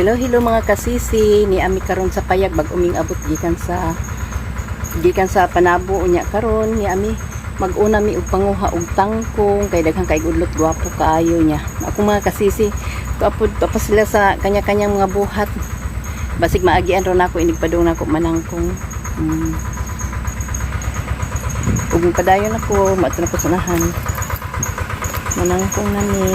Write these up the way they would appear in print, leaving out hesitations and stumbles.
Hello, hello mga kasisi. Ni ami karon sa payag bag uming abot gikan sa Panabo. Unya karon ni ami mag-una mi og panguha og tangkong kay daghan kay udlot, gwapo kaayo niya. Ako mga kasisi, tuapod pa sila sa kanya-kanyang mga buhat. Basig maagian ron ako inig padung nako manangkong. Ug padayon ako, maadto na ko sa unahan. Manangkong na ni.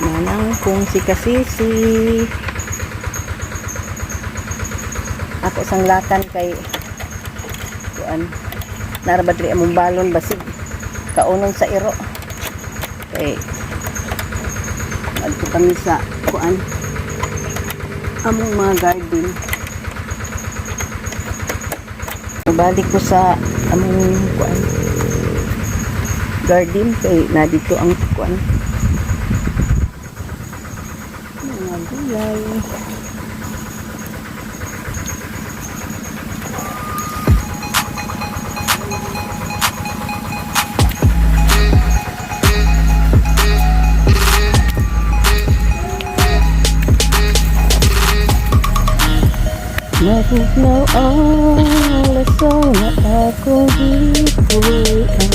Manangkong si kasisi. Ako sang lakan kay kuan. Nara ba diri among balon, basig kaunon sa iro. Kay adto kami sa kuan, among mga garden. Balik ko sa among kuan, garden, kay na dito ang kuan, mga gulay. Mabugnaw ang lasong na akong gipuy-an.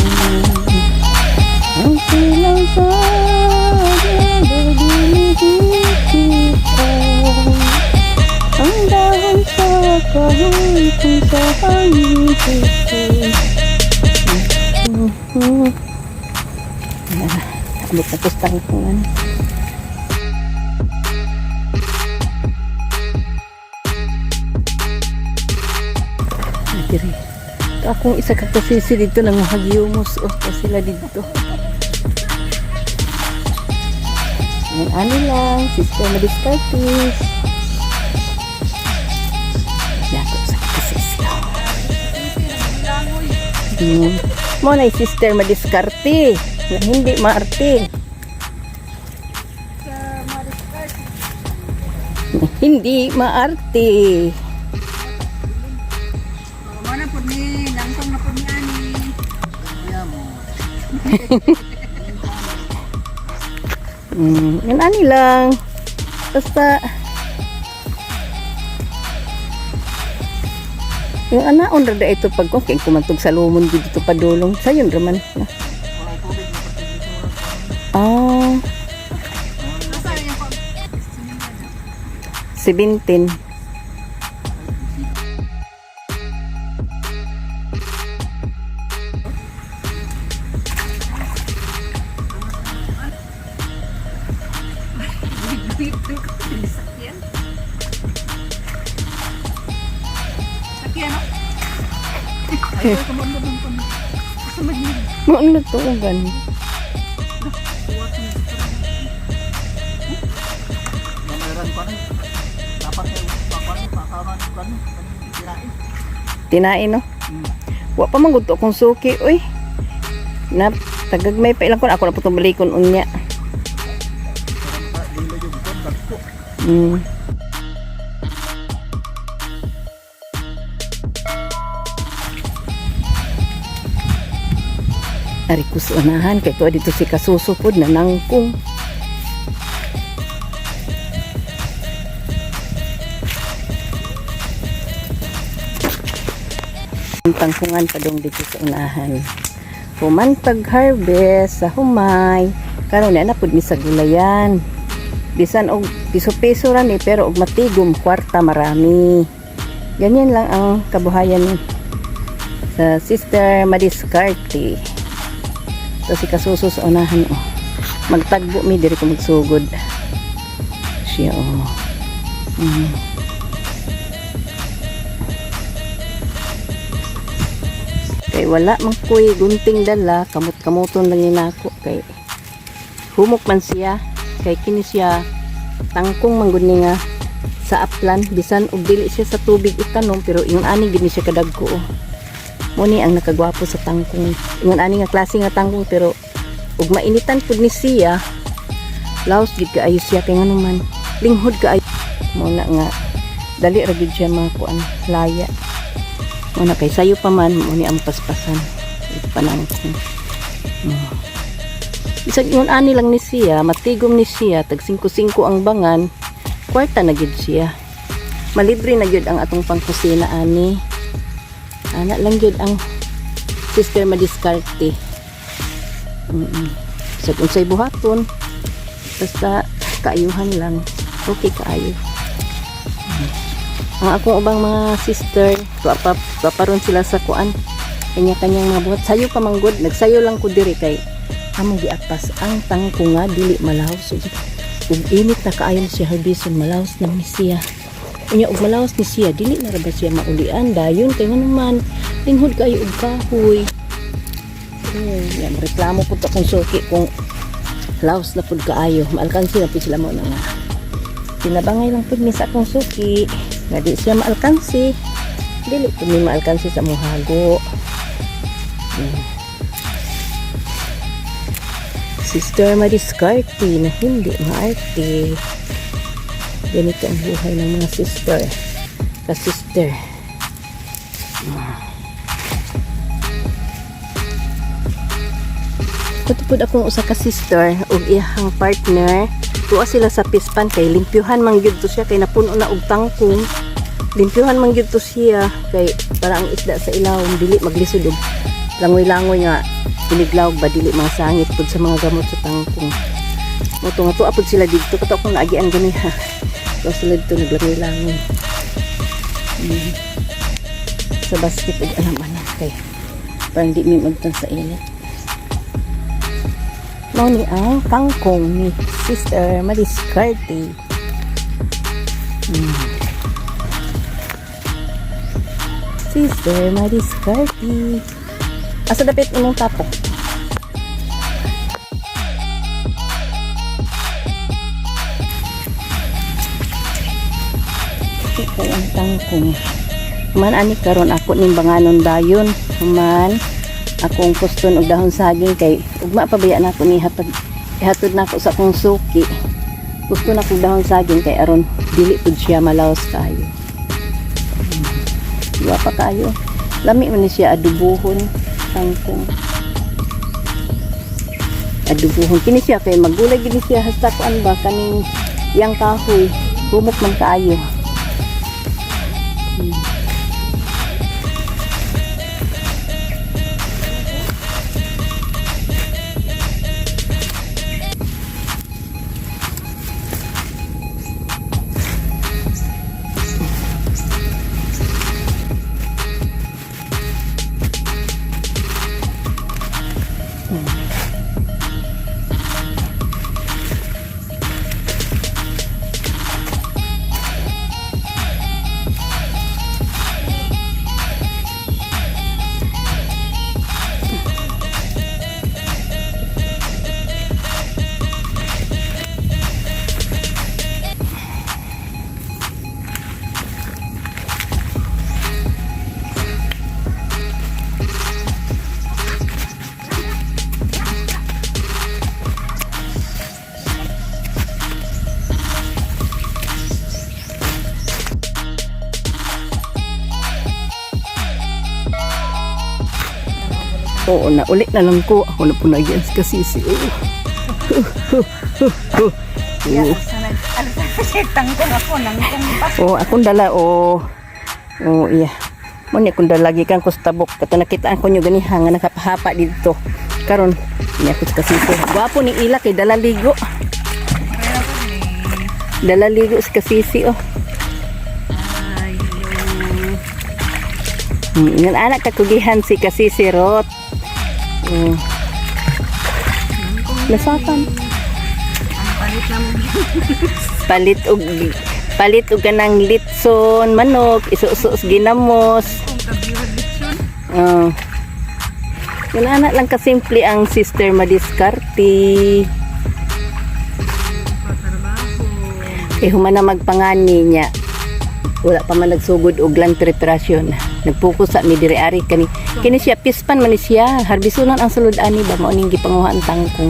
Ang silaw sa dili. Ang dahon sa kahoy kung sa hangin tukoy. Ah, abot na ko sa tangkungan. Ah, diri. Ito akong isa ka kasisi dito nang hagyumos. Oh, pa sila dito. Yan, ano lang, Sister Madiscartis. Dako sa kasisi. Mo na Sister Madiskarte na hindi maarte. Hindi maarte. Mana po ni, langtong na po ni ani. Yan ani lang. Basta yung anaon ra da ito pag kung kumantog sa lumon dito padulong sayon ra man. Ah, Asa yung pag 17. Sakyan? Sakyan, no? Ay, kumaon na ko. Asa man yun? Mo ano to gan. Namaran pa rin. Dapat ay pakuan, pakawan, kuan, tirain. Tinain, no? Wa pa man gud to akong suki, oy. Na tagagmay pa ilang kon ako na putong balikon unya. Parang pa, dilo yung kuan, dagko. Ari ko sa unahan kay tuwa dito si kasusupod na nangkong. Ang tangkungan pa dong dito sa unahan. Human pag-harvest sa humay. Karon na pud mi sa gulayan. Bisan og piso-piso ra ni pero og matigom kwarta marami. Ganyan lang ang kabuhayan sa Sister Madiskarte. Ito si Kasuso sa unahan, oh. Magtagbo mi diri ko magsugod. Siya, oh. Kay wala man ko'y gunting dala, kamot-kamoton lang ni nako kay humok man siya, kay kini siya tangkong man gud ni nga sa aplan, bisan og dili siya sa tubig itanom, pero ingon ani gid ni siya kadagko, oh. Mo ni ang nakagwapo sa tangkong, ingon ani nga klase nga tangkong, pero ug mainitan pud ni siya, laos gid kaayo siya kay ngano man linghod kaayo. Mo na nga dali ra gid siya makuan, laya. Mo na kay sayo pa man mo ni ang paspasan panangkong. Bisag ingon ani lang ni siya, matigom ni siya, tag 5-5 ang bangan. Kwarta na gyud siya. Malibre na gyud ang atong pangkusina ani. Ana lang gyud ang sister madiskarte. Sa unsay buhaton, basta kaayuhan lang. Okay kaayo. Ang akong ubang mga sister, tuwa pa ron sila sa kuan. Kanya-kanyang mga buhat. Sayo pa manggod. Nagsayo lang ko diri kay among giapas ang tangko nga dili malaos. Ug init na kaayo ni siya harbison, malaos na ni siya. Unya og malaos ni siya, dili na ra ba siya maulian dayon kay ngano man linghod kaayo og kahoy. Yan, reklamo po to kung suki kung laos na pud kaayo. Maalkansi na pud sila mo na nga. Tinabangay lang pud mi sa akong suki. Nga di siya maalkansi. Dili pud mi maalkansi sa muhago. Sister Madiskarte na hindi maarte. Ganito ang buhay ng mga sister. Ka-sister. Kutupod akong usa ka sister ug iyahang partner. Tuwa sila sa pispan kay limpyuhan man gyud to siya kay napuno na og tangkong. Limpyuhan man gyud to siya kay para ang isda sa ilawom dili maglisod og langoy-langoy nga piniglawog ba dili mga sangit pud sa mga gamot sa tangkong. Mo to nga tuwa pud sila didto kato akong naagian gani ha. Tuwa sila didto naglangoy-langoy. Sa basket ug alam-alam kay parang di mi magtan sa init. Mao ni ang kangkong ni Sister Madiskarte. Sister Madiskarte. Asa dapit imong tapok? Ito ang kangkong. Man ani karon ako ning banganon dayon. Man akong kuston og dahon saging kay ugma pa baya nako ni hatag ihatod nako sa akong suki. Gusto na kong dahon saging kay aron dili pud siya malaos kaayo. Wa pa kaayo. Lami man ni siya adubuhon kangkong. Adubuhon kini siya kay magulay gini siya hasta kuan ba kaning yang kahoy humok man kaayo. Oo na, ulit na lang ko. Ako na po nagyan sa kasisi. Oo. Ya, sana siya tangkong ako nangkong pa. Oh, akong dala oh. Oh, iya. Mo ni akong dala gikan ko sa tabok. Kato nakitaan ko nyo ganiha nga nakapahapa dito. Karon, ni ako sa kasisi. Gwapo ni ila kay dala ligo. Dala ligo sa kasisi oh. Ay, hello. Ngan anak kakugihan si kasisi rot. Lasapan. Ang palit na mo. Palit og kanang litson manok isusos ginamos. Kung kabiyon litson. Oh. Yun anak lang kasimple ang sister madiskarte. Patrabaho. Kay human na magpangani niya. Wala pa man nagsugod og land preparation. Nagpokus sa mi diri ari kani. Kini siya pispan man ni siya. Harbisunan ang sulod ani ba mao ning gipanguha ang tangkong.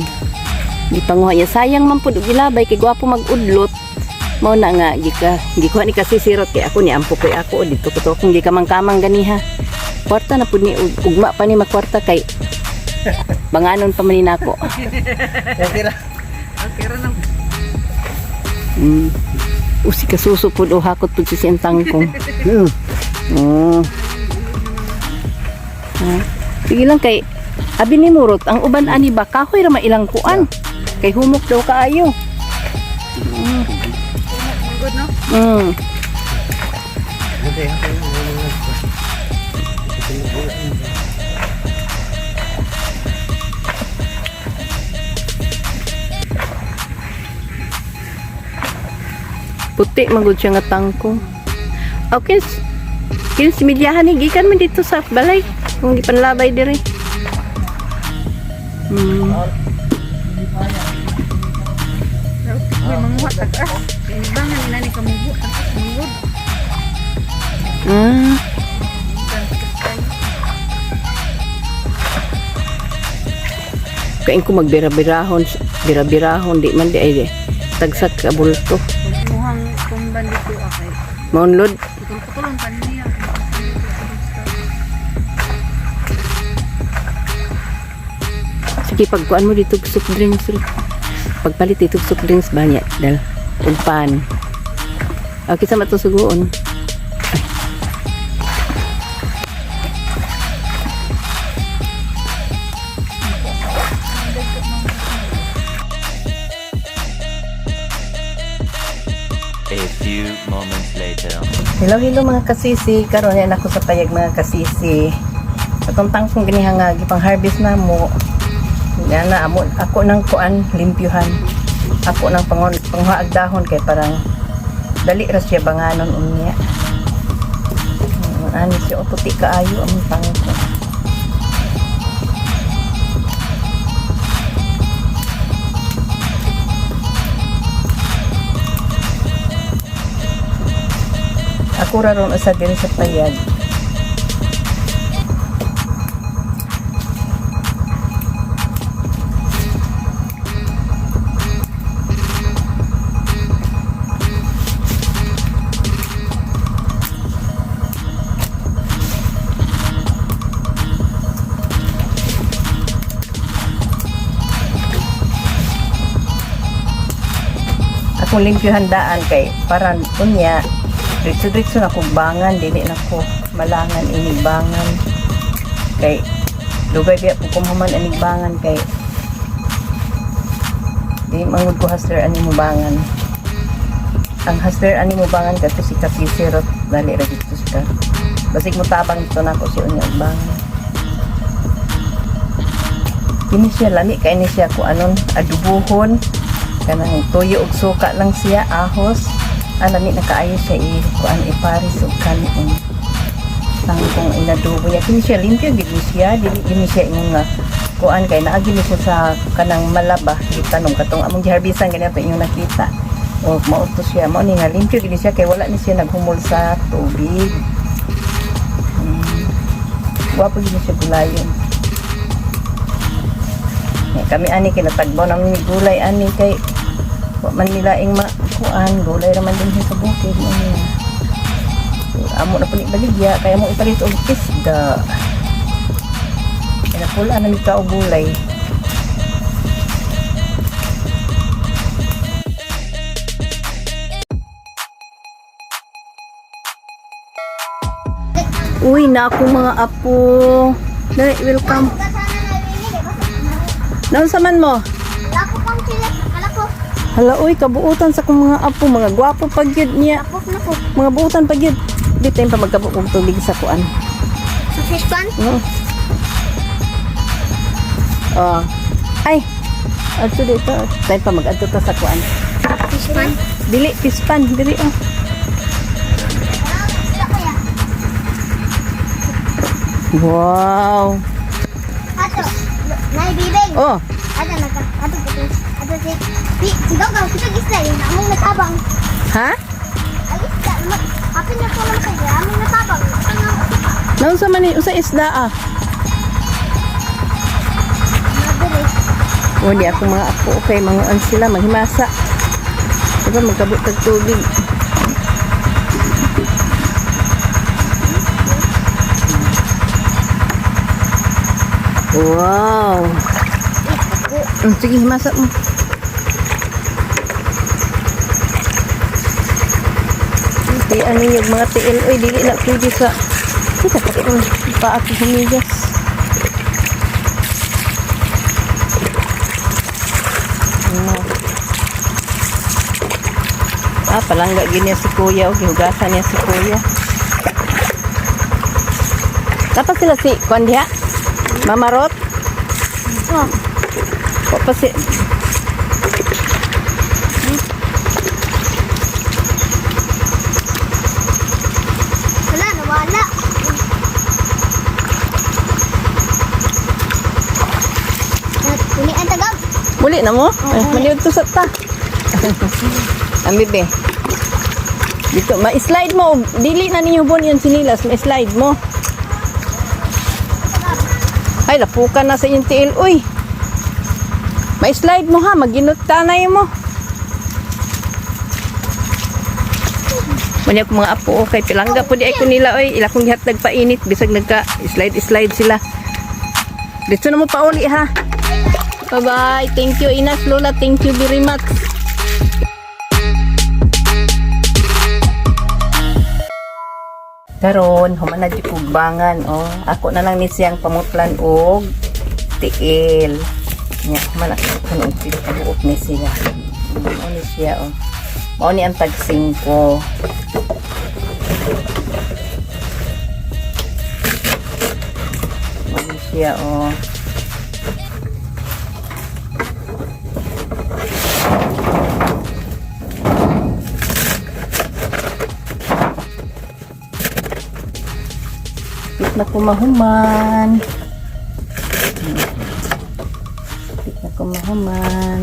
Gipanguha niya sayang man pud og ilabay kay gwapo magudlot. Mao na nga gika gikuha ni kasi sirot kay ako ni ampo koy ako didto ko to akong gikamang-kamang ganiha. Kwarta na pud ni ugma pa ni makwarta kay banganon pa man ni nako. Okay ra. Okay ra nang. Usi ka suso pud o hakot pud si siyang tangkong. Oh. Ha? Sige lang kay abi ni Murot, ang uban ani ba kahoy ra mailang kuan. Kay humok daw kaayo. Good, no? Puti magud siya nga tangkong. Okay. Kins midyahan ni gikan man dito sa balay kung gipanlabay dire. May manguha tag-as. Kinibangan nila ni kamugo. Tag-as, mungod. Ah. Kain ko magbira-birahon, bira-birahon di man di ay di. Tagsak ka bulto. Muhang kumban dito, okay. Maunlod. Putol-putulon pa niya. Sige, pagkuan mo dito soft drinks. Ro. Pagpalit dito soft drinks ba niya? Dal. Ugpan. Okay, sa matusugoon. Ay. A few moments later. Hello, hello mga kasisi. Karon yan ako sa payag, mga kasisi. Atong tangkong ganiha nga gipang harvest na mo. Nga na amo ako nang kuan limpyuhan. Ako nang pangon panghaag dahon kay parang dali ra siya banganon unya. Ani siya o puti kaayo ang tangkong. Ako ra ron usa diri sa payag. Akong limpyo handaan kay para unya diretso-diretso na kong bangan, dili na ko malangan inig bangan kay dugay biya po kumuman anig bangan kay di mangud ko hustler ani mo bangan. Ang hustler ani mo bangan kadto si Kasisirot, dali ra dito siya, basig mo tabang ito nako si unya og bangan. Kini siya lami kay ni siya ku anon adubuhon, kanang tuyo og suka lang siya, ahos. Ah, lami na kaayo siya i kuan iparis og kanon tangkong inadubo niya. Kini siya limpyo gid ni siya, dili gid ni siya ingon nga kuan kay naagi ni siya sa kanang malaba gitanom katong among giharbisan ganito inyong nakita. O mao to siya, mao ni nga limpyo gid ni siya kay wala ni siya naghumol sa tubig. Gwapo gid ni siya gulayon. Eh, kami ani kinatagbaw namin ni gulay ani kay wa man nila ing makuan, gulay ra man din sa bukid mo niya. So, amo na po ni baligya kaya mo ipalit og isda. Kaya napula na mi ka og gulay. Uy, na ako mga apo. Dali, welcome. Naunsa man mo? Wala ko pang sila. Akala ko, Hala, uy, kabuutan sa akong mga apo, mga gwapo pag yun niya. tapos na ko. Mga buutan pag yun. Di tayo pa magkabuk og tubig sa kuan. Sa fish pan? Oo. Oh. Ay. Adto dito. Tayo pa mag-adto ta sa kuan. Fish pan? Dili pispan, dili oh. Sila kaya. Wow. Ato, naibibing. Oh, Ato, nagka, ato, ato, ato, si, si, si Dogaw, si Dog isla yun, among natabang. Ha? Ay, isla, apin na ko naman kayo, among natabang. Ang ang usa pa. Naunsa man ni usa isda ah? Madali. Oh, di ako mga apo. Okay, manguan sila, maghimasa. Diba, magkabot tag tubig. Wow. Sige, himasa mo. Puti ano yung mga tiil. Uy, dili na pwede sa. Kita pa ko pa ako humigas. Ano? Ah, palangga gini si kuya. O, gihugasan niya si kuya. Dapat sila si kuan diha? Mamarot? Oh. Wa pa si. Wala, nawala. Uli ang tagab. Muli na mo? Ay, maliod to sa ta. Ang bibi. Dito, ma-slide mo. Dili na ninyo bon yung sinilas. Ma-slide mo. Ay, lapukan na sa inyong tiil. Uy! Ma-slide mo ha. Maginot tanay mo. Manya ko mga apo, okay, pilangga po di ay ko nila, oy. Ila kong gihatag painit, bisag nagka slide slide sila. Dito na mo pauli ha. Bye-bye. Thank you, Inas Lola. Thank you very much. Karon, human na di kog bangan, oh. Ako na lang ni siyang pamutlan og tiil. Nya, human ako kun og pila ka buok ni siya. Mao ni siya, oh. Mao ni ang tag 5. Mao ni siya, oh. Pit na kumahuman. Pit na kumahuman.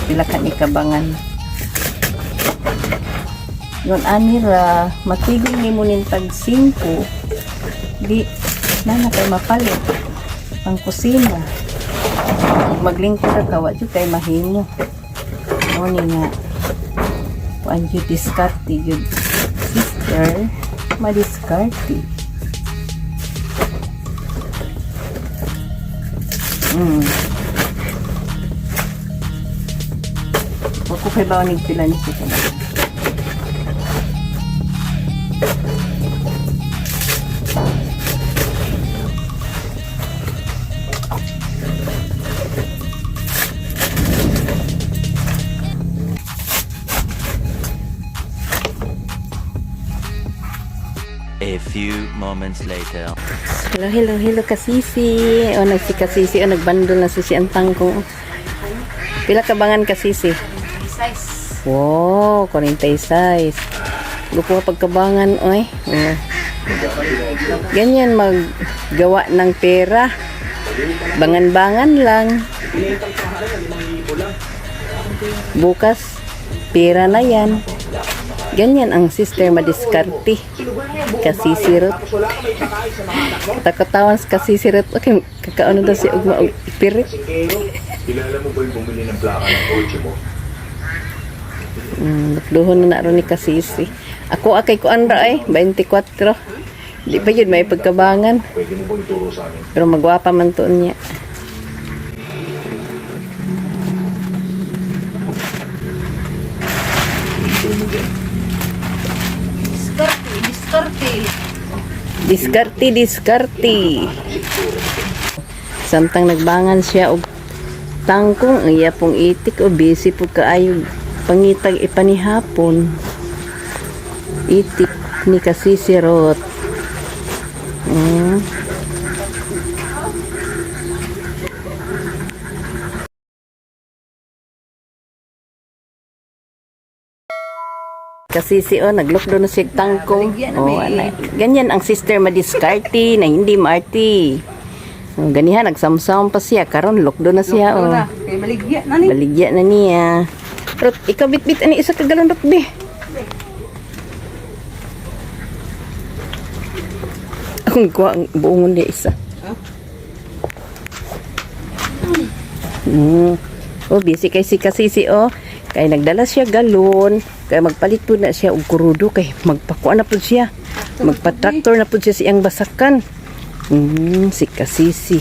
Pila ka ni kabangan. Yon anira, matigong ni mo nin tag 5. Di na na kay mapalit pang kusina. Ug Maglingkod ra ka wa jud kay mahimo. Mo ni nga kuan jud diskarte jud sister madiskarte. Wa ko kay bawon pila ni siya kabangan. A few moments later. Hello, hello, hello, kasisi. O, nagsi kasisi. O, nagbandol na si ang tangkong. Pila ka bangan kasisi? Size. Wow, 46. Gupo ka pagkabangan, oy. Oh. Ganyan maggawa ng pera. Bangan-bangan lang. Bukas, pera na yan. Ganyan ang sister madiskarte. Kasisirot. Takatawan sa kasisirot. Okay, kakaano daw si Ugma og pirit. Kilala mo ba yung bumili ng plaka ng kotse mo? Lukluhon na naroon ni Kasisi. Ako akay kuan ra ay, 24. Di pa yun, may pagkabangan. Pwede mo bang ituro sa amin? Pero magwapa man toon niya. Ituro mo dyan. Diskarte, diskarte. Diskarte, diskarte. Samtang nagbangan siya og tangkong ang iya pong itik o busy po kaayo pangitag ipanihapon. Itik ni Kasisi Rot. Kasi si oh, nag-lockdown na siya tangkong. Baligya na Oh, may. ana. Ganyan ang sister madiskarte na hindi maarte. Oh, ganihan nagsamsam pa siya karon lockdown na siya oh. Na, kay baligya na ni. Baligya na niya. Rot, ikaw bitbit ani isa ka galon rot be. Akong kuha ang buong niya isa. Oh, busy kay si Kasisi oh. Kay nagdala siya galon, kay magpalit po na siya og kurudo kay magpakuan na po siya. Magpa-tractor na po siya siyang basakan. Si Kasisi.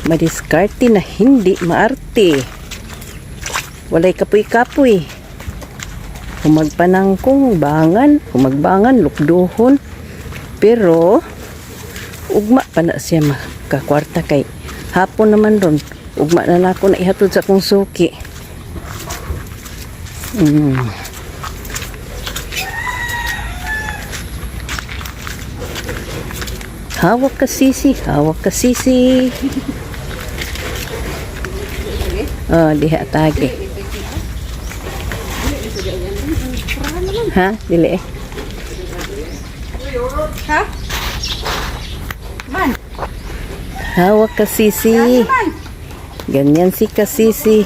Madiskarte na hindi maarte. Walay kapoy-kapoy. Humagpanangkong bangan, humagbangan lukduhon. Pero ugma pa na siya makakwarta kay hapon naman ron. Ugma na nako na ihatod sa akong suki. Hawak ka sisi, hawak ka sisi. Oh, diha tagi. Ha? Dili eh. Ha? Man, Hawak ka sisi. man. Ganyan si kasisi.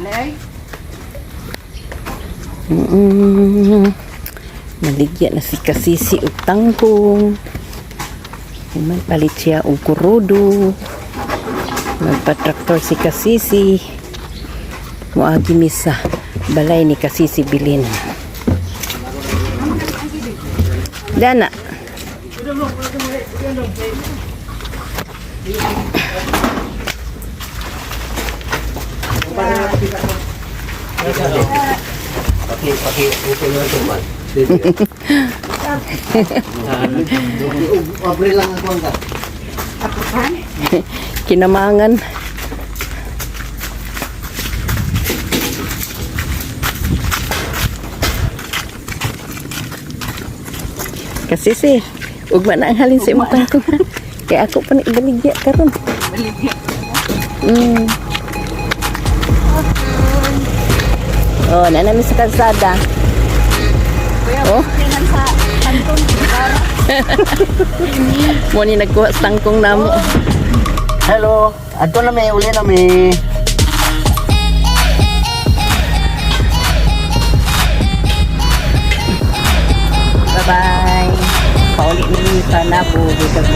Lay. Maligya na si kasisi og tangkong. Human palit siya og kurudo. Magpa-traktor si kasisi. Moagi mi sa balay ni kasisi Bilin. Dana. Paki, paki, okay na ito man. Abre lang ako ang ka. Kinamangan. Kasisi, ugma na ang halin sa imong tangkong. Kaya ako pa na ibaligya karon. Baligya. Oh, na namin sa kalsada. Kuya, Oh. yan sa kanton. Mo ni nagkuha sa tangkong namo. Hello, adto na may uli na may. Bye-bye. Pauli ni sa Nabo, Bukid.